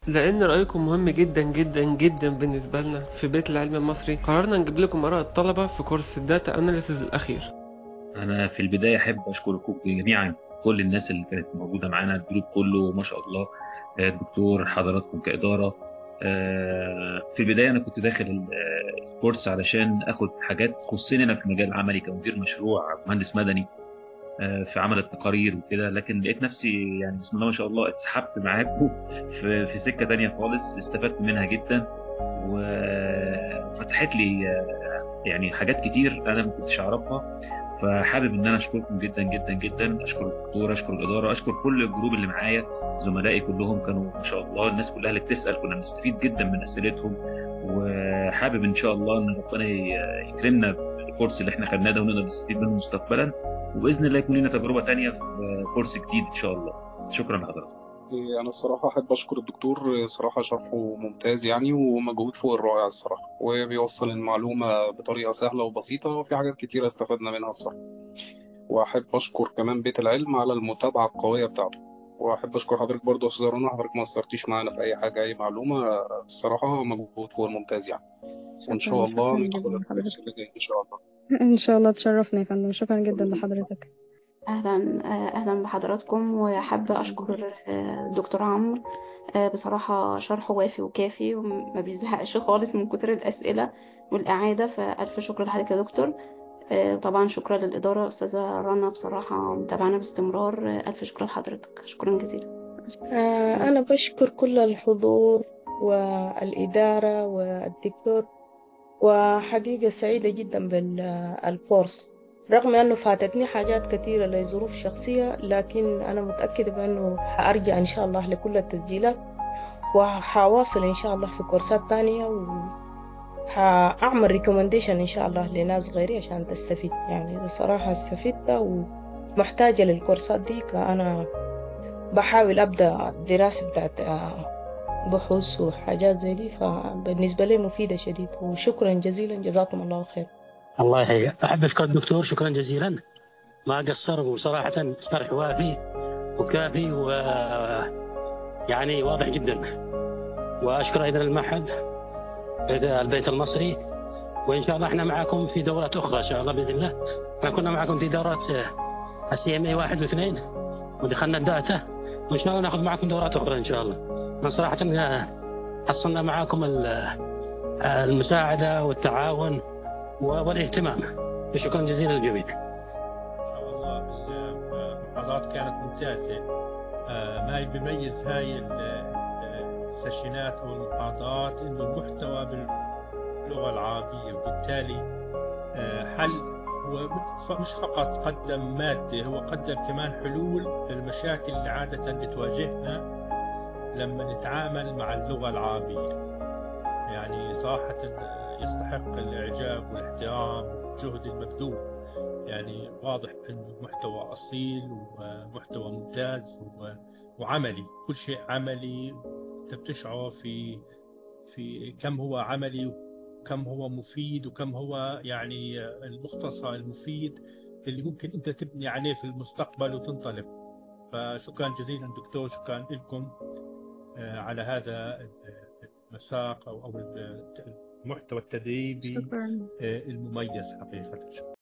لأن رأيكم مهم جدا جدا جدا بالنسبة لنا في بيت العلم المصري، قررنا نجيب لكم آراء الطلبة في كورس ال data analysis الأخير. أنا في البداية أحب أشكركم جميعا، كل الناس اللي كانت موجودة معانا، ال group كله ما شاء الله، الدكتور، حضراتكم كإدارة. في البداية أنا كنت داخل الكورس علشان أخد حاجات تخصني أنا في مجال عملي كمدير مشروع، مهندس مدني، في عمل التقارير وكده، لكن لقيت نفسي يعني بسم الله ما شاء الله اتسحبت معاكم في سكة تانية خالص، استفدت منها جدا وفتحت لي يعني حاجات كتير أنا ما كنتش أعرفها. فحابب ان انا اشكركم جدا جدا جدا، اشكر الدكتور، اشكر الاداره، اشكر كل ال group اللي معايا، زملائي كلهم كانوا ما شاء الله، الناس كلها اللي بتسال كنا بنستفيد جدا من اسئلتهم. وحابب ان شاء الله ان ربنا يكرمنا بالكورس اللي احنا خدناه ده ونقدر نستفيد منه مستقبلا، وباذن الله يكون لنا تجربه ثانية في كورس جديد ان شاء الله. شكرا لحضراتكم. أنا الصراحة أحب أشكر الدكتور، صراحة شرحه ممتاز يعني ومجهود فوق الرائع الصراحة، وبيوصل المعلومة بطريقة سهلة وبسيطة، وفي حاجات كتيرة استفدنا منها الصراحة. وأحب أشكر كمان بيت العلم على المتابعة القوية بتاعته، وأحب أشكر حضرتك برضه يا أستاذ رنا، حضرتك ما قصرتيش معانا في أي حاجة، أي معلومة، الصراحة مجهود فوق الممتاز يعني. وإن شكرا شاء الله شكرا جدا نتقابل في لحضرتك. الكورس اللي جاي إن شاء الله. إن شاء الله تشرفنا يا فندم، شكرا جدا لحضرتك. اهلا اهلا بحضراتكم، وحابة اشكر دكتور عمرو. بصراحة شرحه وافي وكافي وما بيزهقش خالص من كتر الاسئلة والاعاده، فالف شكر لحضرتك يا دكتور. طبعا شكرا للادارة، استاذه رنا بصراحة متابعانا باستمرار. الف شكر لحضرتك، شكرا جزيلا. أنا بشكر كل الحضور والإدارة والدكتور، وحقيقة سعيدة جدا بالكورس، رغم أنه فاتتني حاجات كثيرة لظروف شخصية، لكن أنا متأكدة بأنه حأرجع إن شاء الله لكل التسجيلات، وحواصل إن شاء الله في كورسات تانية، وحأعمل recommendation إن شاء الله لناس غيري عشان تستفيد. يعني بصراحة استفدت ومحتاجة للكورسات دي، كأنا بحاول أبدأ الدراسة بتاعت بحوث وحاجات زي دي، فبالنسبة لي مفيدة شديد، وشكرا جزيلا، جزاكم الله خير. الله يحييك. أحب أشكر الدكتور، شكرا جزيلا، ما قصر، وصراحة شرح وافي وكافي و يعني واضح جدا. وأشكر أيضا المعهد البيت المصري، وإن شاء الله إحنا معكم في دورات أخرى إن شاء الله بإذن الله. إحنا كنا معكم في دورات ال CMA 1 و2 ودخلنا ال data، وإن شاء الله ناخذ معكم دورات أخرى إن شاء الله. من صراحة حصلنا معكم المساعدة والتعاون والاهتمام، شكرا جزيلا للجميع. إن شاء الله المحاضرات كانت ممتازة. ما بيميز هاي السيشنات أو المحاضرات إنه المحتوى باللغة العربية، وبالتالي حل هو مش فقط قدم مادة، هو قدم كمان حلول للمشاكل اللي عادة بتواجهنا لما نتعامل مع اللغة العربية. يعني صراحة يستحق الإعجاب والاحترام والجهد المبذول. يعني واضح أنه محتوى أصيل ومحتوى ممتاز وعملي، كل شيء عملي، أنت بتشعر في كم هو عملي وكم هو مفيد وكم هو يعني المختصر المفيد اللي ممكن أنت تبني عليه في المستقبل وتنطلق. فشكرا جزيلا دكتور، شكرا لكم على هذا المساق أو المحتوى التدريبي شكرا. المميز حقيقة.